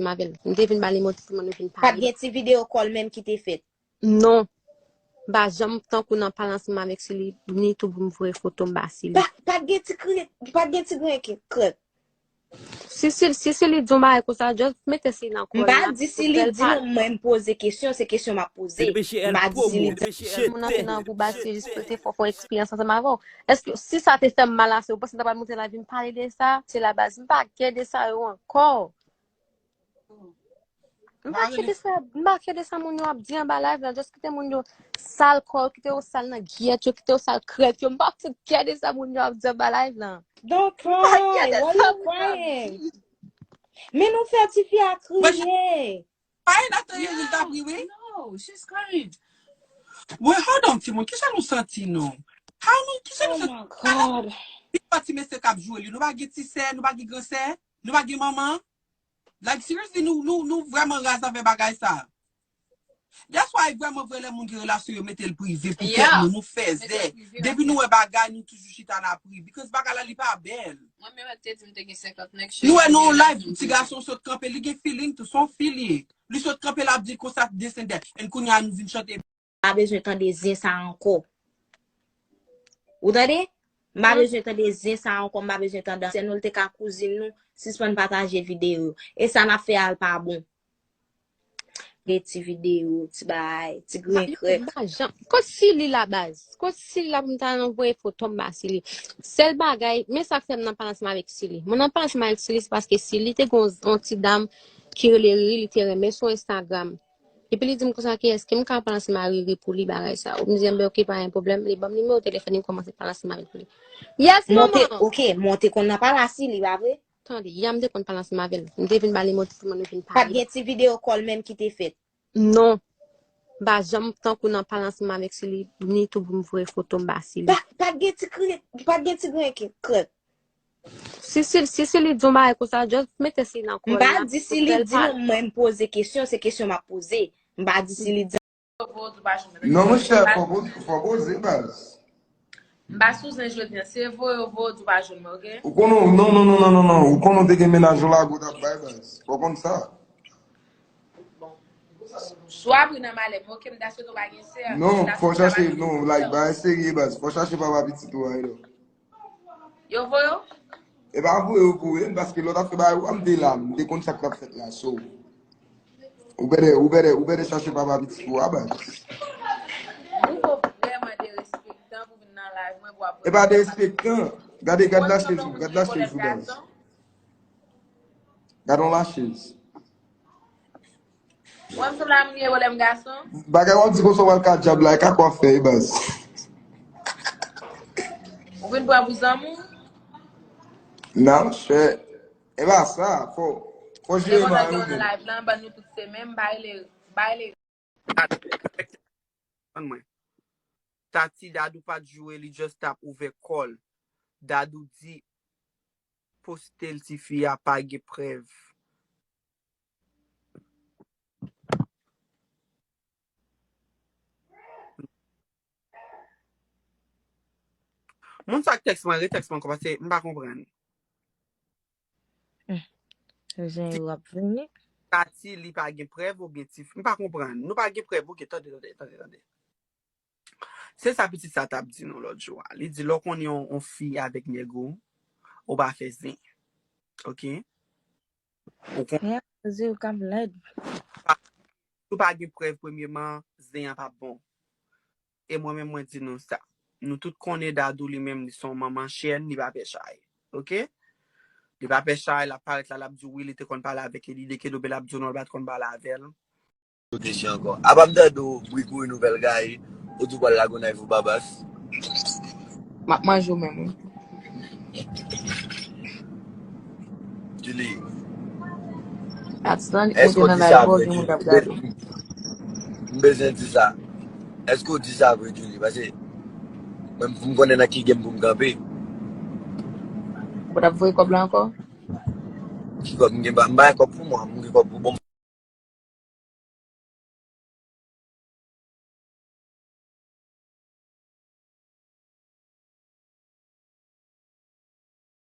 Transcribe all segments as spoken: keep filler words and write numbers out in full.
ansanm avè l. M te vin ba li moti pou mwen, nou vin pale. Pa t gen ti videyo kòl menm ki te fèt? Non. M pa janm tankou nan pale ansanm avèk Sili, ni tou pou m voye foto m ba Sili. Pa, pa t gen ti kri, pa t gen ti grenn krèk. Si, si, si, si li di yon bagay konsa, just mete Sili nan kò l. M pa di si li di non, mwen m poze kesyon, se kesyon m ap poze. M pa di si li di. Moun nan te nan gwoup a, se jis pou te fè, fè eksperyans ansanm avè w. Èske si sa te fè m mal ase, ou panse m ta pral monte live vin pale de sa? Se la baz, m pa kè de sa yo ankò. M pa kè de sa, m pa kè de sa moun yo ap di anba live la. Just kite moun yo sal kò yo, kite yo sal nan gyèt yo, kite yo sal krèt yo. M pa fout kè de sa moun yo ap di anba live la. Don't cry. Why you crying? Men nou fè tifi a kriye. Fire nan tande rezilta pri wi. No, she's crying. Well, hold on, timoun. Kisa nou santi nou? How nou, kisa nou santi? Oh my God. Li pa ti mesye k ap joure li. Nou pa gen ti sè, nou pa gen gran sè, nou pa gen manman. Like, seriously, nou, nou, nou vrèman raz avè bagay sa. That's why vrèman vre lè moun gen relasyon yo mete l prive pou tèt nou, nou fèzè. Depi nou wè bagay, nou toujou chita n ap ri. Because bagay la, li pa bèl. Mwen menm, te di m te gen senkant nèg. Nou wè nan yon live, ti gason sot kanpe, li gen feeling tou, se yon fi li ye. Li sot kanpe, l ap di konsa, this and that. And kounye a, nou vin chante. Pa bezwen tande zen sa ankò. Ou tande? M pa bezwen tande zen sa ankò, m pa bezwen tande ansyen nou, l te ka kouzin nou, sispann pataje videyo yo. E sa n ap fè a l pa bon. Gen ti videyo, ti bagay, ti grenn krèk. Kot Sili la baz? Kot Sili la pou m ta anvoye foto m ba Sili? Sèl bagay, men sa k fè m nan pale ansanm avèk Sili. Mwen nan pale ansanm avèk Sili, se paske Sili te gen yon, yon ti dam ki rele Riri, li te renmen sou Instagram. Epi li di m konsa ke èske m ka pale ansanm a Riri pou li bagay sa. M di, enben, oke, pa gen pwoblèm. Li ban m nimewo telefòn li, m kòmanse pale ansanm avèk li. Yes, manman! Oke, men w te konn nan pale a Sili, pa vre? Tande, yè m te konn pale ansanm avè l. M te vin ba li moti pou mwen, nou vin pale. Pa t gen ti videyo kòl menm ki te fèt? Non. M pa janm tankou nan pale ansanm avèk Sili, ni tou pou m voye foto m ba Sili. Pa, pa t gen ti kri, pa t gen ti grenn krèk. Si, si, si, si li di yon bagay konsa, just mete Sili nan kò l. M pa di si li di non, mwen m poze kesyon, se kesyon m ap poze. M pa di si li di. Non, monchè, fò poze, fò poze, baz. M pa sou zen jodi a, se voye yo voye w di w pa jwenn mwen, oke? Ou konnen, non, non, non, non, non, non. Ou konnen w te gen mennaj ou lage w t ap bay, baz. Fò w konn sa. Bon. Si w ap ri nan malè m, oke, m ta swete w pa gen sè. Non, fò chache, non, like, bagay serye, baz. Fò chache papa pitit ou a, you know. Yo voye w? E pa voye yo voye m, paske lè w t ap fè bagay ou a, m te la, m te konn sa k t ap fèt la, so. Ou better, ou better, ou better chache papa pitit ou a, baz. Ou vrèman derespektan pou vin nan live mwen pou ap. E pa derespektan. Gade, gad lachez ou, gad lachez ou, baz. Gad yon lachez. Mwen m sanble a moun gen pwoblèm gason. Bagay w ap di konsa w al ka djab la, e ka kwa fè, e baz. Ou vin pran pou zanmi w? Non, monchè. E pa sa, fò, fò jere mari w menm. Live lan, ban nou tout se menm, bay le, bay le. Tann mwen. Tati, Dadou pa t joure, li just t ap ouvè kò l. Dadou di poste l tifi a pa gen prèv. Moun sa k tèks mwen, retèks mwen ankò, paske m pa konprann. Jen yo ap vini. Tati, li pa gen prèv oubyen tifi. M pa konprann. Nou pa gen prèv, oke, tande, tande, tande, tande. Se sa pitit sa t ap di nou lòt jou a. Li di, lè w konnen yon, yon fi avèk nèg ou, ou pa fè zen. Oke? Ou konnen. Zen yo k ap lèd. Si w pa gen prèv, premyeman, zen an p ap bon. E mwen menm, mwen di nou sa. Nou tout konnen Dadou li menm, li se yon manman chèn, li pa pè chay. Oke? Li pa pè chay, l ap parèt la, l ap di w wi, li te konn pale avèk Elide Kedobe, l ap di w non, l pa t konn pale avè l. Kote si ankò. Apa m tande w bri kouri nouvèl gaye, ou di w pral Lagonayiv ou Babas. M ap manje w menm wi. Julie. Èske w di sa vre, Julie? M bezwen di sa. Èske w di sa vre, Julie? Paske mwen, pou m konnen nan ki game pou m kanpe. Ou pa t ap voye kòb la ankò? Ki kòb m gen? M pa gen kòb pou mwen, m gen kòb pou bon.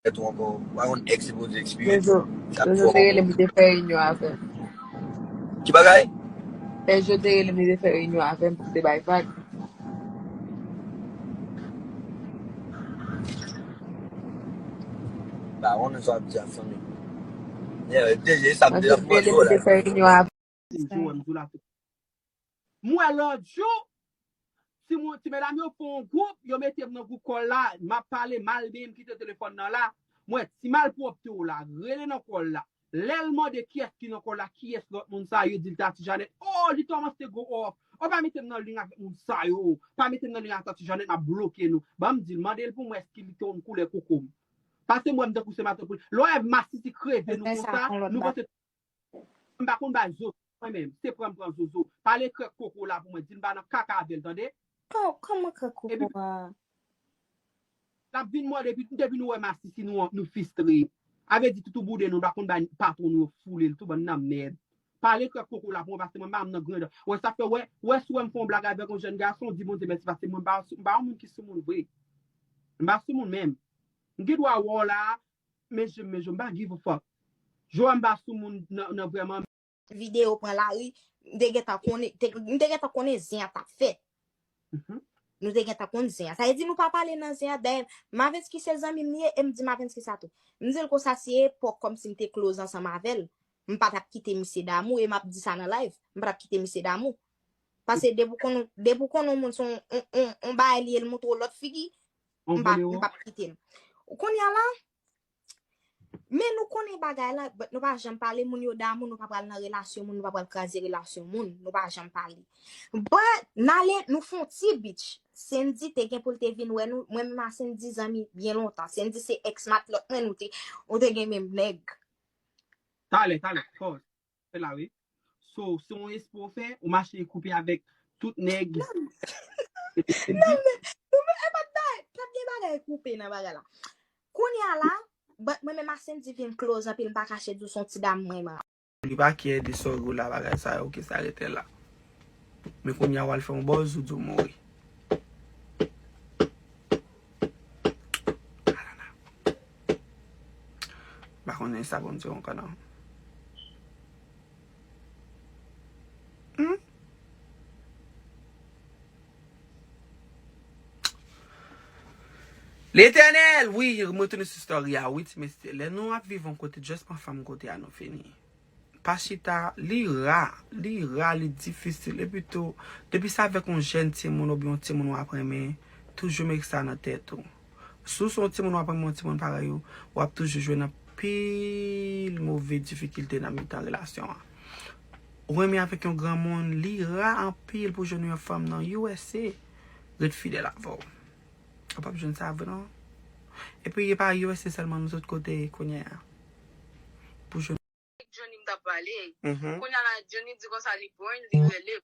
Tèt ou ankò, ou pa konn ex se poze experience. Jojo, Jojo te rele m, li te fè reyinyon avè m. Ki bagay? Lè Jojo te rele m, li te fè reyinyon avè m pou te bay vag. Ba, ou konnen sa w ap di a, fanmi. Yeah, deja, sa m deja pou mwen di w la. Jojo, m di w la tou. M wè lòt jou, ti moun, ti medam yo fè yon gwoup, yo mete m nan gwoup kòl la, m ap pale mal, men m kite telefòn nan la. M wè ti malpwòpte w la, rele nan kòl la. Lè l mande kiyès ki nan kòl la, kiyès lòt moun sa, yo di l Tati Janèt. Oh, li kòmanse go off. Oh, pa mete m nan liy avèk moun sa yo. Pa mete m nan liy ak Tati Janèt, m ap bloke nou. Ban m di l, mande l pou mwen èske li te yon koulè koko m. Pase m wè m tankou se maten pou li. Lè w wè masisi kreve nou konsa, nou panse M pa konn bay zozo mwen menm. Se pran m pran zozo. Pale krèk koko la pou mwen. Di m pa nan kaka avè l, tande? Kò-, kòman krèk koko a? L ap vin mòde, depi, depi nou wè masisi, nou, nou fistre. A vle di toutou boude nou, nou pa konn bay patwon nou yo foule l tou, bann nan mèd. Pale krèk koko la pou mwen, paske mwen pa m nan grandè. Wè sa fè, wè, wè si w wè m fè yon blag avèk yon jèn gason, di Bondye mèsi, paske mwen m pa, m pa yon moun ki sou moun vre. M pa sou moun menm. M gen dwa wè w la, men je, men je, m pa give a fuck. Jodi a m pa sou moun nan, nan vrèman. Videyo pran lari, m te gentan konnen, te, m te gentan konnen zen an t ap fèt. Nou te gentan konn zen an. Sa vle di nou pa pale nan zen an. Dayè, Mavens ki se zanmi m li ye, e m di Mavens ki sa tou. M di l konsa se epòk kòmsi m te close ansanm avè l. M pa t ap kite misye damou, e m ap di sa nan live. M pa t ap kite misye damou. Paske depi w konn, depi w konn yon moun se yon, yon, yon, yon bagay li ye, l montre w lòt figi, m pa, m p ap kite l. Kounye a la, men nou konnen bagay la, but nou pa janm pale moun yo damou, nou pa pral nan relasyon moun, nou pa pral kraze relasyon moun, nou pa janm pale. But, n ale, nou fè yon ti bitch. Sandy te gen pou l te vin wè nou, mwen menm a Sandy zanmi byen lontan. Sandy se ex matlòt mwen, nou te, nou te gen menm nèg. Talè, talè, pause. Fè la, wi. So, se yon espri w fè, ou mache koupe avèk tout nèg. Non, non, men, nou men, e pa t bay, pa t gen bagay koupe nan bagay la. Kounye a la, but mwen menm a Sandy vin close anpil, m pa kache di w se yon ti dam mwen renmen. Li pa kè de sòg ou la, bagay sa yo, oke, sa rete la. Men kounye a, w al fè yon buzz, ou di w mouri. Alala. M pa konnen sa pou m di w ankò non. Hmm? Letènèl, wi, m retounen sou story a, wi, ti mesye. Lè nou ap viv yon kote, just pran fanm kote a, nou fini. Pa chita, li ra, li ra, li difisil. Epi tou, depi se avèk yon jèn timoun oubyen yon timoun w ap renmen, toujou met sa nan tèt ou. Si w se yon timoun w ap renmen yon timoun parèy ou, w ap toujou jwenn anpil move difikilte nan mitan relasyon an. Ou renmen avèk yon granmoun, li ra anpil pou jwenn yon fanm nan U S A. Ret fidèl avè w. Ou p ap jwenn sa vre non. Epi e pa U S A sèlman, nan tout kote kounye a. Pou jwenn Johnny m t ap pale. Kounye a la, Johnny di konsa li born, li rele.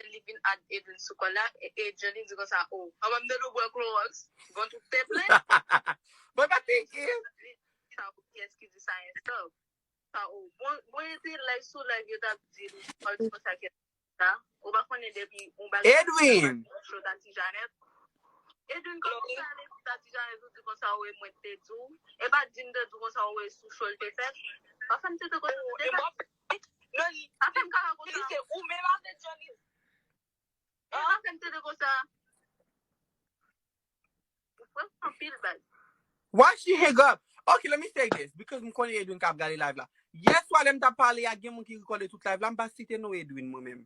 Li vin add Edwin sou kòl la, e, e Johnny di konsa, oh, anba m tande w bwè Clorox, bon tout te plen. Mwen pa thinking. Sa, oh, kiyès ki di sa, and stuff. Sa, oh, bon, mwen te live sou live, yo t ap di l, oh, di konsa, kiyès ki di sa. Ou pa konnen depi yon bagay Edwin! Cho Tati Janèt. Edwin, kòman sa ale pou Tati Janèt, ou di konsa, oh, e mwen te di w. E pa di m te di w konsa, oh, e sou cho l te fèt. Pa fè m tete konsa, oh, e pa Non, li, li, li se ou menm avèk Johnny. E pa fè m tete konsa. Ou fè m anpil baz. Why she hang up? Ok, let me say this, because m konnen Edwin k ap gade live la. Yèswa lè m t ap pale a, gen moun ki rekòde tout live la, m pa site non Edwin mwen menm.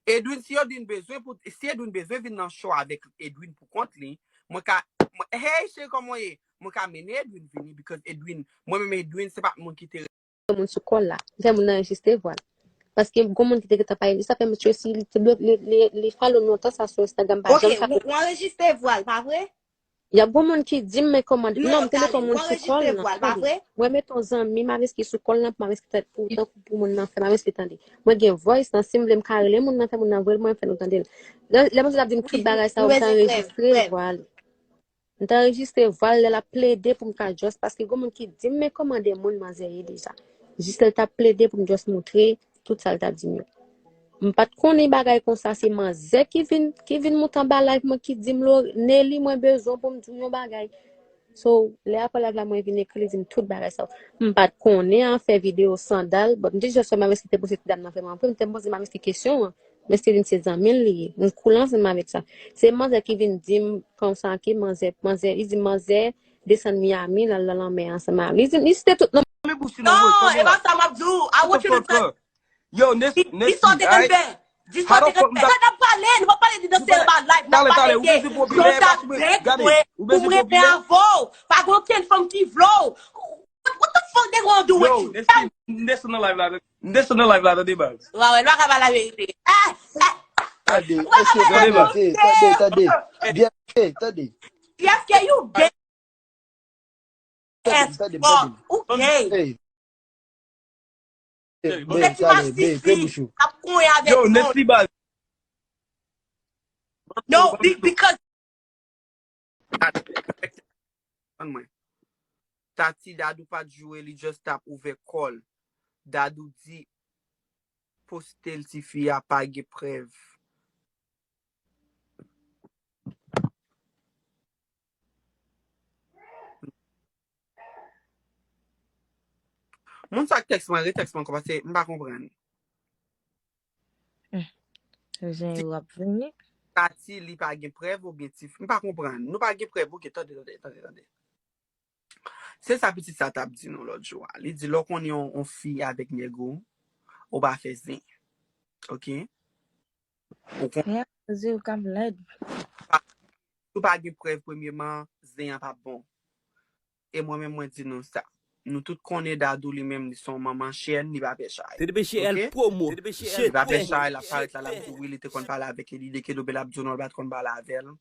Edwin, si Edwin bezwen pou, si Edwin bezwen vin nan show avèk Edwin pou kont li, mwen ka, mwen, hey, cheri, kòman w ye? Mwen ka mennen Edwin vini, because Edwin, mwen menm Edwin, se pa moun ki te moun sou kòl la. Li fè moun nan anrejistre vwa l. Paske gon moun ki te gentan pale li, sa fè m Tracy, li te blo-, li, li, li follow m lontan sa sou Instagram, m pa janm follow. Ok, ou anrejistre vwa l, pa vre? Y a gon moun ki di m men kòman, non, m te mete yon moun sou kòl la. Mwen mete yon zanmi m avèk ki sou kòl la, pou m avèk ki pou, tankou pou moun nan fè m avèk ki tande. Mwen gen voice nan, si m vle m ka rele moun nan, fè moun nan voye l mwen, fè nou tande l. Lè, lè moun sa ap di m tout bagay sa yo, m te anrejistre vwa l. M t anrejistre vwa l lè l ap plede pou m ka just, paske gon moun ki di m men kòman de moun manzè ye deja. Jis lè l t ap plede pou m just moutre tout sa l t ap di m yo. M pa t konnen bagay konsa, se manzè ki vin, ki vin moute anba live mwen ki di m, Nelly, mwen bezwen pou m di w yon bagay. So, lè apre live la, mwen vin ekri, li di m tout bagay sa yo. M pa t konnen an fè videyo sandal, but m te just wè Mameski te poze ti dam nan vrèman vre, m te poze Mameski kesyon an. Mameski di m se zanmi l li ye. M cool ansanm avèk sa. Se manzè ki vin di m konsa ke manzè, manzè, li di manzè desann Miami, l al nan lanmè ansanm avè li. Li di, li site tout non. Non, e pa sa m ap di w. I want you to tell Yo, Nessie, Di sa w te konn fè. Di sa w te konn fè. Sa n ap pale, nou pa pale de nan sèl ba live, n ap pale de jan w ta byen kwe pou m renmen avè w. Pa gen okenn fanm ki vle w. What the fuck they gonna do with you? M desann nan live la, m desann nan live la, tande baz. Wa wè, nou pa ka pale laverite. Ah, ah. Tande, tande, tande, tande. Byen, tande. Yes, can you gay as fuck? Ou gay. Ou se ti masisi k ap konyen avèk moun. Yo, Nessie baz. No, because Tann mwen. Tati, Dadou pa t joure, li just t ap ouvè kò l. Dadou di poste l tifi a pa gen prèv. Moun sa k tèks mwen, retèks mwen ankò paske m pa konprann. Jen yo ap vini. Tati, li pa gen prèv oubyen tifi. M pa konprann. Nou pa gen prèv. Ok, tande, tande, tande, tande. Se sa pitit sa t ap di nou lòt jou a. Li di lè w konnen yon, yon fi avèk nèg ou, ou pa fè zen. Ok? Ou konnen. Yeah, zye yo k ap lèd. Si w pa gen prèv, premyeman, zen an p ap bon. E mwen menm, mwen di nou sa. Nou tout konnen Dadou li menm, li se yon manman chèn, li pa pè chay. T D B G L promo. T D B G L Li pa pè chay, l ap parèt la, l ap di wi, li te konn pale avèk Elide Kedobe, l ap di w non, l pa t konn pale avè l.